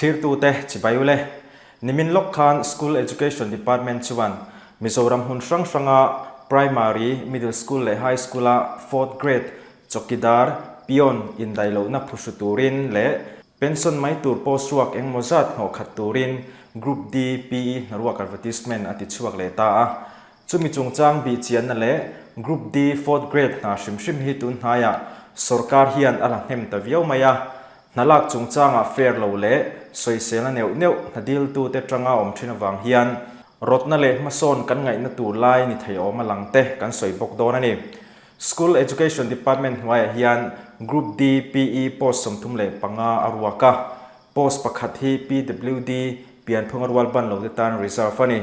Thlirtute chibai ule. Nimin lawk khan School Education Department chuan Mizoram hmun hrang hranga Primary, Middle School leh High School-a Fourth Grade chawkidar, peon, indaihlohna phuhru turin leh pension mai tur post ruak engmaw zat hnawh khat turin Group D PE hnaruak advertisement a ti chhuak leh ta a. Chumi chungchang bihchianna leh Group D Fourth Grade hna hrim hrim hi tun hnaiah sorkar hian a la hnem ta viau mai a. Hna lak chungchangah fair lo leh sawiselna neuh neuh hna diltute tanga awm thin avang hian rawtna leh hmasawn kan ngaihna tur lai ni thei awm a lang te kan sawi bawk dawn a ni. School Education Department hnuaiah hian Group D PE post 35 a ruak a. Post pakhat hi PWD pianphunga rual ban lo te tan reserve a ni.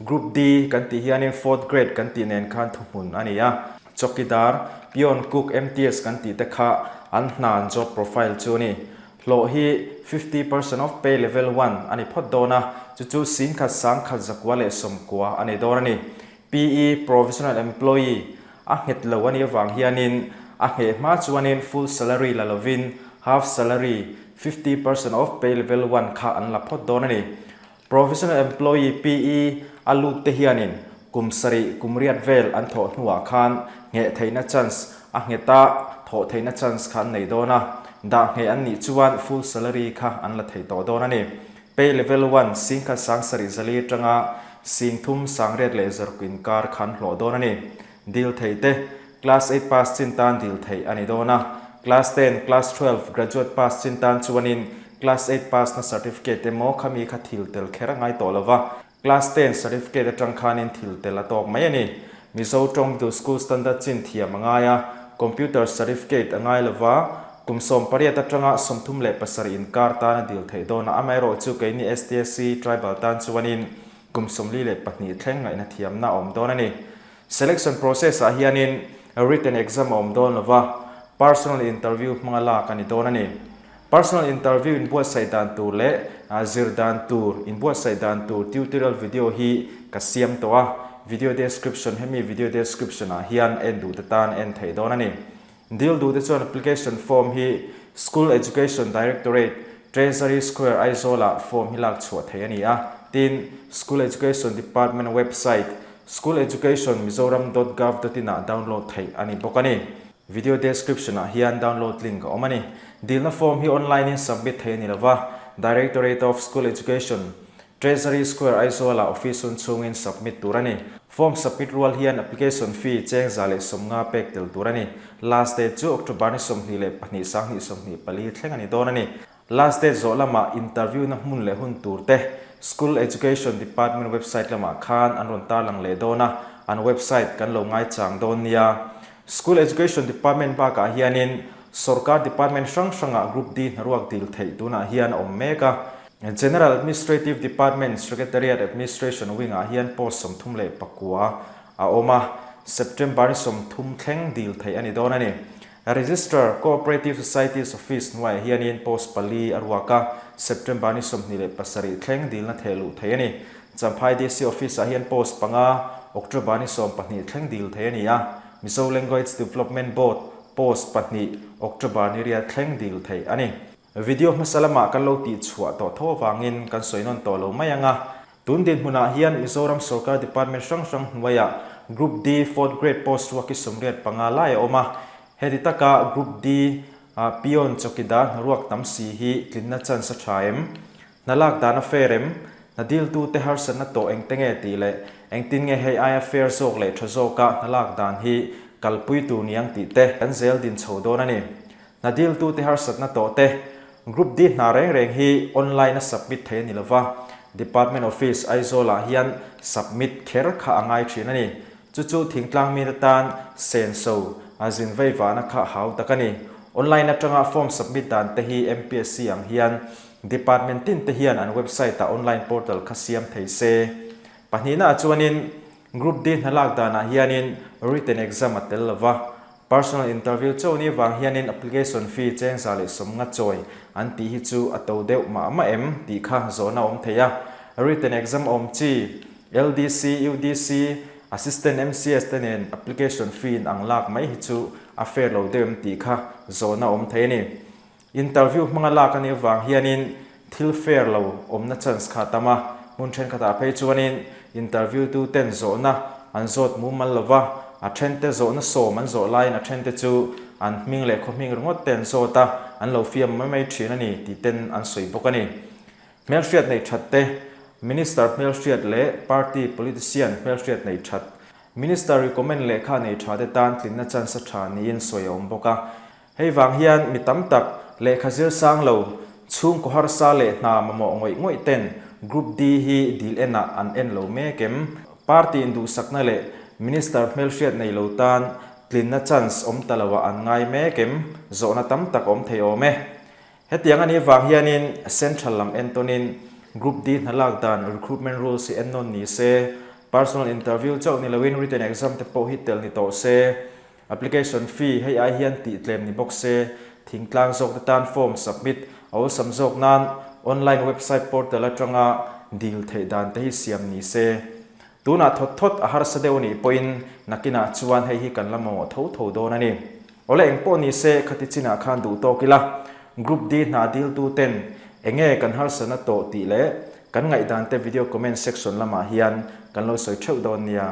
Group D kan tih hianin fourth grade kan tih nen khan thuhmun a ni a. Chawkidar, peon, cook, MTS kan tih te kha an hna an job profile chu a ni. Hlawh hi 50% of pay level one a ni phawt dawn a, chu chu 10,000 1,190 a ni dawn a ni. PE, Provisional Employee, a nghet lo a nih avang hianin a ngheh hma chuanin full salary la lovin half salary, 50% of pay level one, kha an la phawt dawn a ni. Provisional Employee, PE, a lut te hianin kum sarih kum riat vel an thawh hnuah khan ngheh theihna chance a ngheta thawh theihna chance kha an nei dawn a, dah ngheh an nih chuan full salary kha an la thei tawh dawn a ni. Pay level one, 17,700 atanga 3600 inkar khan hlawh dawn a ni. Dil thei te, Class eight pass chin tan dil theih a ni dawn a. Class ten, Class 12, Graduate pass chin tan chuanin Class eight pass na certificate emaw khami kha thil tel kher a ngai tawh lo va. Class ten certificate atang khanin thil tel a tawk mai a ni. Mizo tawng middle school standard chin thiam a ngai a, computer certificate a ngai lo va, kum 18 atanga 37 inkar tan a dil theih dawn a, amaherawhchu keini STSC tribal tan chuanin kum 42 thleng ngaihna thiamna a awm dawn a ni. Selection process ah hianin written exam a awm dawn lo va, personal interview hmanga lak a ni dawn a ni. Personal interview inbuatsaih dan tur leh zir dan tur inbuatsaih dan tur tutorial video hi ka siam tawh a, video description hemi video description ah hian en duh te tan en theih dawn a ni. Dil duh te chuan application form hi School Education Directorate, Treasury Square, Aizawl ah form hi lak chhuah theih a ni a, tin School Education Department website schooleducationmizoram.gov.in ah download theih a ni bawk a ni. Video description ah hian download link a awm a ni. Dilna form hi online in submit theih a ni lova, Directorate of School Education, Treasury Square Aizawl ah office hun chhungin submit tur a ni. Form submit rual hian application fee cheng 150 pek tel tur a ni. Last date chu October ni 22 2024 thleng a ni dawn a ni. Last date zawh lamah interview na hmun leh hun tur te School Education Department website lamah khan an rawn tarlang leh dawn a, an website kan lo ngaichang dawn nia. School Education Department bakah hianin sorkar department hrang hrangah Group D hnaruak dil theih tunah hian a awm mek a. General Administrative Department Secretariat Administration Wing-ah hian post 39 a awm a, September ni 30 thleng dil theih a ni dawn a ni. Registrar, Cooperative Societies Office hnuaiah hianin post pali a ruak a, September ni 27 thleng dilna theh luh theih a ni. Champhai DC Office-ah hian post panga, October ni 12 thleng dil theih a ni a, Mizo Language Development Board post pahnih, October ni riat thleng dil theih a ni. Video hmasa lamah kan lo tihchhuah tawh tho avangin kan sawi nawn tawh lo mai ang a. Tun dinhmunah hian Mizoram sorkar department hrang hrang hnuaiah Group D fourth grade post ruak hi 85 lai a awm a. Heti taka Group D peon chawkidar hnaruak tam si hi tlinna chance a tha em? Hna lak dan a fair em? Hna diltute harsatna tawh engte nge tih leh engtin nge hei aia fair zawk leh tha zawka hna lak dan hi kalpui tur niang tih te kan zel din chho dawn a ni. Hna diltute harsatna tawh te Group D hna reng reng hi online a submit thei a ni lova, Department Office Aizawl ah hian submit kher kha a ngai thin a ni. Chu chu thingtlang mite tan senso a zin vei vahna kha hau tak a ni. Online atanga form submit dan te hi MPSC ang hian Department tin te hian an website ah online portal kha siam thei se. Pahnihna ah chuanin Group D hna lak danah hianin written exam a tel lova, personal interview chauh ni vang hianin application fee cheng 150 chawi an tih hi chu a to deuh mah mah em tih kha zawhna awm thei a. Written exam awm chi LDC, UDC, Assistant MCS te nen application fee in ang lak mai hi chu a fair lo deuh em tih kha zawhna awm thei a ni. Interview hmanga lak a nih avang hianin thil fair lo awmna chance kha a tam a, hmun thenkhatah phei chuanin interview tu ten zawhna an zawt mumal lo va, a thente zawhna sawm an zawh laiin a thente chu an hming leh khaw hming ringawt te an zawt a, an lo fiam mai mai thin a ni tih ten an sawi bawk a ni. Hmelhriat neih that te, Minister hmelhriat leh party politician hmelhriat neih that, Minister recommend lehkha nei tha te tan tlinna chance a tha niin sawi a awm bawk a. Hei vang hian mi tam tak lehkha zir sang lo, chhungkaw harsa leh hna mamawh ngawih ngawih ten Group D hi dil enah an en lo mek em? Party induhsakna leh Minister hmelhriat nei lo tan tlinna chance awm ta loah an ngai mek em? Zawhna tam tak awm thei awm e. Hetiang a nih vang hianin Central lam entawnin Group D hna lak dan recruitment rules hi ennawn ni se, personal interview chauh ni loin written exam te pawh hi tel ni tawh se, application fee hei ai hian tih tlem ni bawk se, thingtlang zawk te tan form submit a awlsam zawk nan online website portal atanga dil theih dan te hi siam ni se. Tunah thawt thawt a harsa deuh nih pawhin nakinah chuan hei hi kan la mamawh tho tho dawn a ni. Awle eng pawh ni se khati chinah khan duh tawk ila, Group D hna diltu ten enge kan harsatna tawh tih leh kan ngaihdan te video comment section lamah hian kan lo sawi theuh dawn nia.